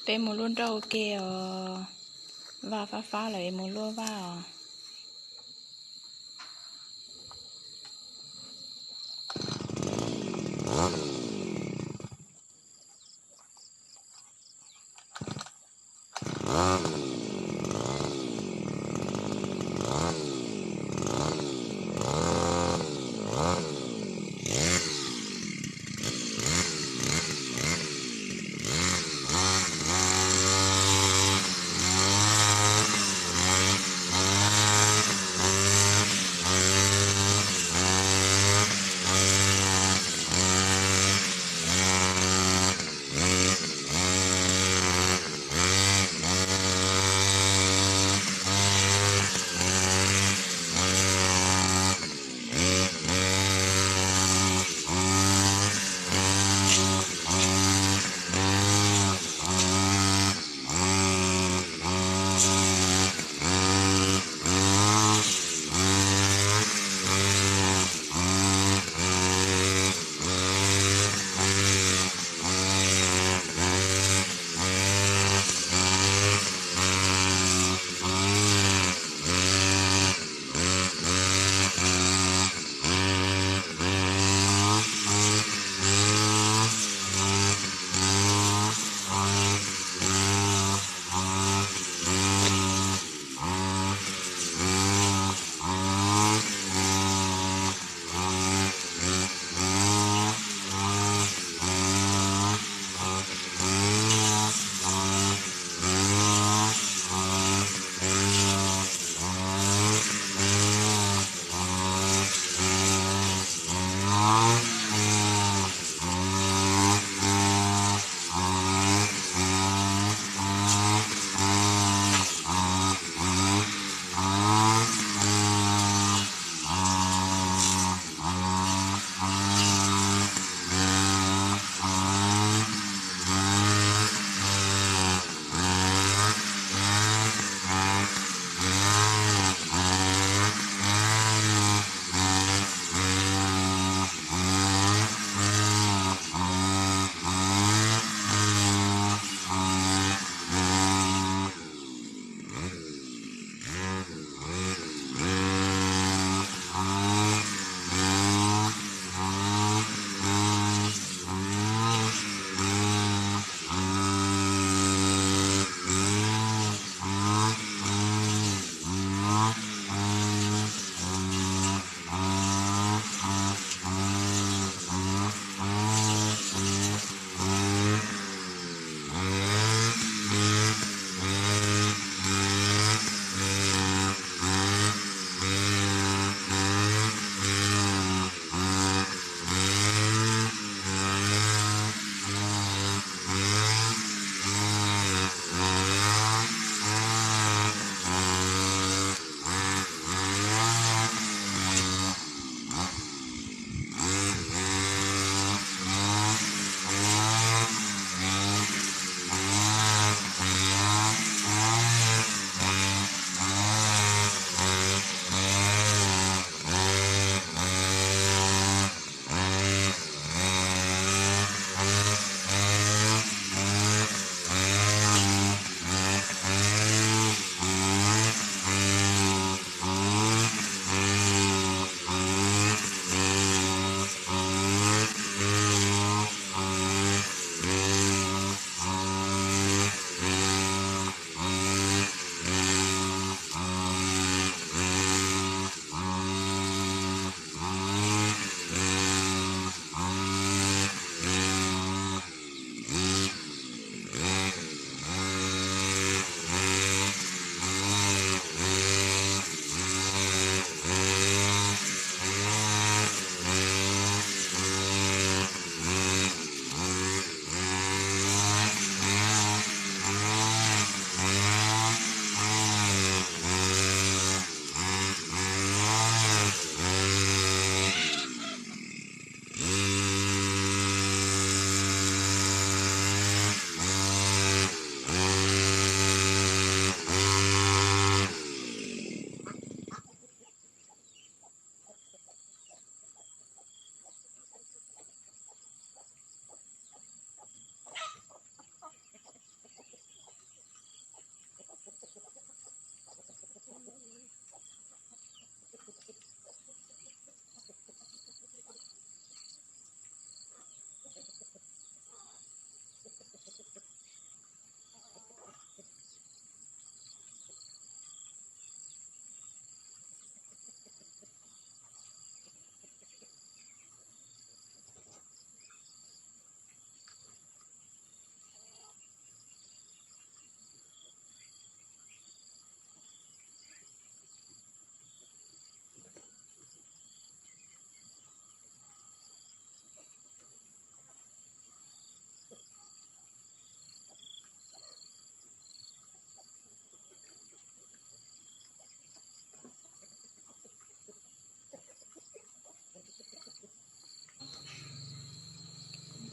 Peb mus luaj nroj ua ke os. Vaj fab fab lawm es mus luaj vaj os.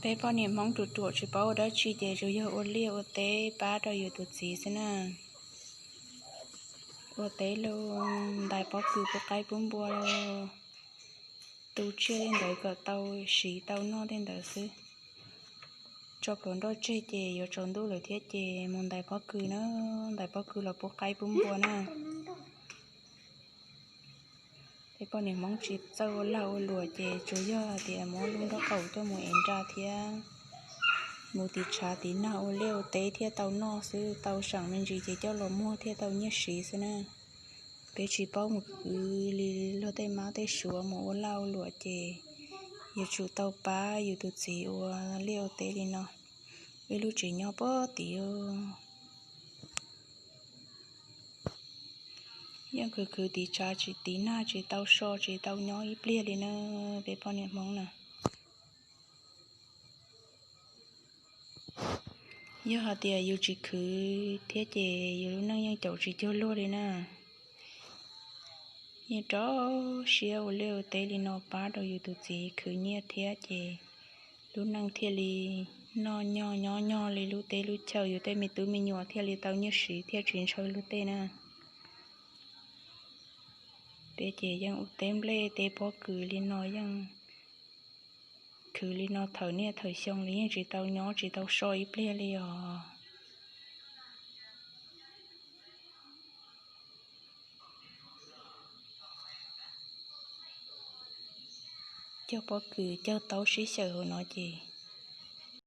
Peb poj niam Hmoob ruam ruam tsis paub ua dab tsi ces tsuas yog ua liaj ua teb pab rau yus tus txiv xwb na. Ua teb los ntais pob kws pub qaib pub npua, tu tsiaj tej ntawd kom tau siv tau noj tej ntawd xwb. Tso plhuav nroj tseg ces yuav tsaus ntuj lawm thiab ces mus ntais pob kws na, ntais pob kws los pub qaib pub npua na. Tej poj niam Hmoob tsis txawj ua lag ua luam ces tsuas yog tias muab lub nraub qaum tuaj mus ev nra thiab mus tiv tshav tiv nag ua liaj ua teb thiaj tau noj xwb, tau seem me ntsis ces coj los muag thiaj tau nyiaj siv xwb na. Peb tsis paub mus khwv li luag tej mab tej suav mus ua lag ua luam ces yuav tsum tau pab yus tus txiv ua liaj ua teb li no. Ib lub tsev nyob pob tid yeej khwv khwv tiv tshav tsis tiv nag tsis tau so tsis tau nyob ib pliag li na, peb poj niam Hmoob na. Yog hais tias yus tsis khwv thiab ces yus lub neej yeej caum tsis cuag luag li na. Yeej rau siab ua liaj ua teb li no pab rau yus tus txiv khwv nyiaj thiab ces lub neej thiaj li noj nyog nyob nyog li lub teb lub chaw, yus tej me tub me nyuam thiaj li tau nyiaj siv thiaj tsis ntshaw luag tej na. Peb ces yeej ua teb nplej teb pob kws li no, yeej khwv li no thawm niaj thawm xyoo li yeej tsis tau nyob tsis tau so ib pliag li os. Cog pob kws cog taub sib xyaw hauv no ces